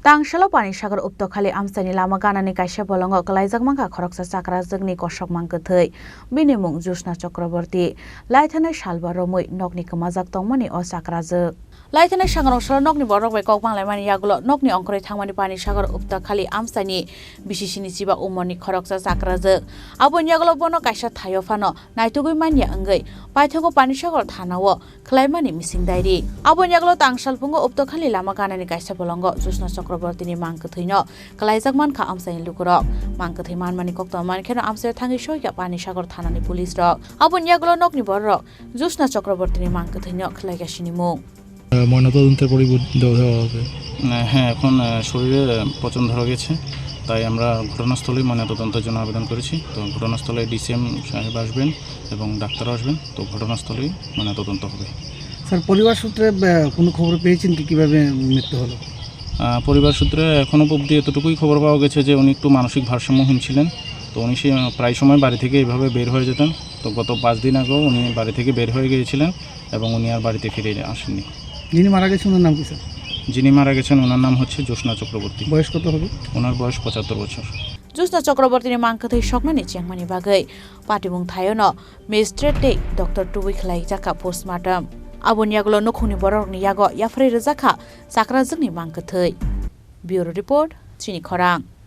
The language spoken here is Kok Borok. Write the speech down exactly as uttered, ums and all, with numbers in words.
Tangsalo Panisagar Uptokhali amchaini lama ganani kaisa bolongo kwlaijak mankha khoroksa chakrajwkni kosok mang kwthwi. Bini mung Jyotsna Chakraborty. Laithanai salba romwi nokni kwmajak tongmani o chakrajwk. Laithanai sangrong salo nokni borok bai kok banglaimani yagulo nokni ongkhorwi thangmani Panisagar Uptokhali amchaini bisisini chiba umorni khoroksa chakrajwk. Aboni yagulo bono kaisa thaio phano naitugwi manya wngwi paithago Panisagar thanao khwlaimani mising diary. Aboni yagulo tangsalphungo Uptokhali lama ganani kaisa bolongo Jyotsna Chakrabortyni mang kwthwino kwlaijak mankha amchaini lukurok. Mang kwthwi manmani koktwma mankheno amchaio thangwi soikha Panisagar thanani police rok. Aboni yagulo nokni bororok Jyotsna Chakrabortyni mang kwthwino khwlaigasini mung. আহ, ময়নাতদন্তের পরে বুঝ-, দেওয়া হবে। আহ, হ্যাঁ, এখন, আহ, শরীরে, আহ, পচন ধরা গেছে, তাই আমরা ঘটনাস্থলেই ময়নাতদন্তের জন্য আবেদন করেছি। তো ঘটনাস্থলে ডিসিএম সাহেব আসবেন এবং ডাক্তারও আসবেন, তো ঘটনাস্থলেই ময়নাতদন্ত হবে। স্যার, পরিবার সূত্রে, আহ, কোনো খবর পেয়েছেন কি, কিভাবে মৃত্যু হলো? আহ, পরিবার সূত্রে এখনও অবধি এতটুকুই খবর পাওয়া গেছে যে উনি একটু মানসিক ভারসাম্যহীন ছিলেন। তো উনি সে, আহ, প্রায় সময় বাড়ি থেকে এইভাবে বের হয়ে যেতেন। তো গত পাঁচ দিন আগেও উনি বাড়ি থেকে বের হয়ে গিয়েছিলেন এবং উনি আর বাড়িতে ফিরে আসেননি। যিনি মারা গেছেন, ওনার নাম কি, স্যার? যিনি মারা গেছেন, ওনার নাম হচ্ছে জ্যোৎস্না চক্রবর্তী। বয়স কত হবে? ওনার বয়স পঁচাত্তর বছর। Jyotsna Chakrabortyni mang kwthwi soknani chengmani bagwi patimung thaiono magistrate tei doctor tubui khwlaijakha postmortem. Aboni yagulo nukhungni bororokni yago yapharwi rwjakha chakrajwkni mang kwthwi. Bureau Report, Chini Khorang.